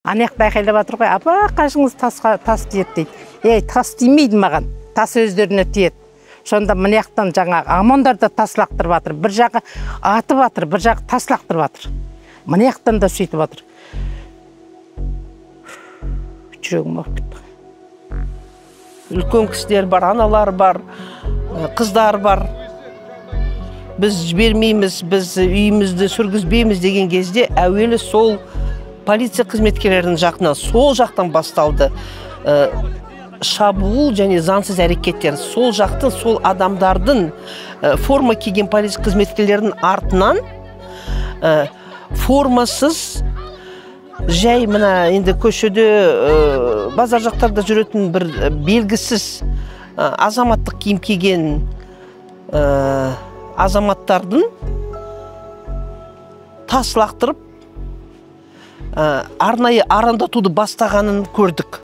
Ана жақта айқайлап жатыр ғой: «Апа, қашыңыз, тасқа тас тиеді», – дейді. Ей, тас тимейді маған, тас өздеріне тиеді. Сонда мына жақтан жаңағы ОМОНдар да тас лақтырып жатыр. Бір жағы атып жатыр, бір жағы тас лақтырып жатыр. Мына жақтан да сөйтіп жатыр. Жүрегім ауырып кетті. Үлкен кісілер бар, аналар бар, қыздар бар. Біз жібермейміз, біз үйімізді сүргізбейміз деген кезде, әуелі сол полиция қызметкерлерінің жағынан, сол жақтан басталды шабуыл және заңсыз әрекеттер. Сол жақтың, сол адамдардың, форма киген полиция қызметкерлерінің артынан формасыз, жай мына енді көшеде, базар жақтарда жүретін бір белгісіз, азаматтық киім киген азаматтардың тас лақтырып, арнайы арандатуды бастағанын көрдік.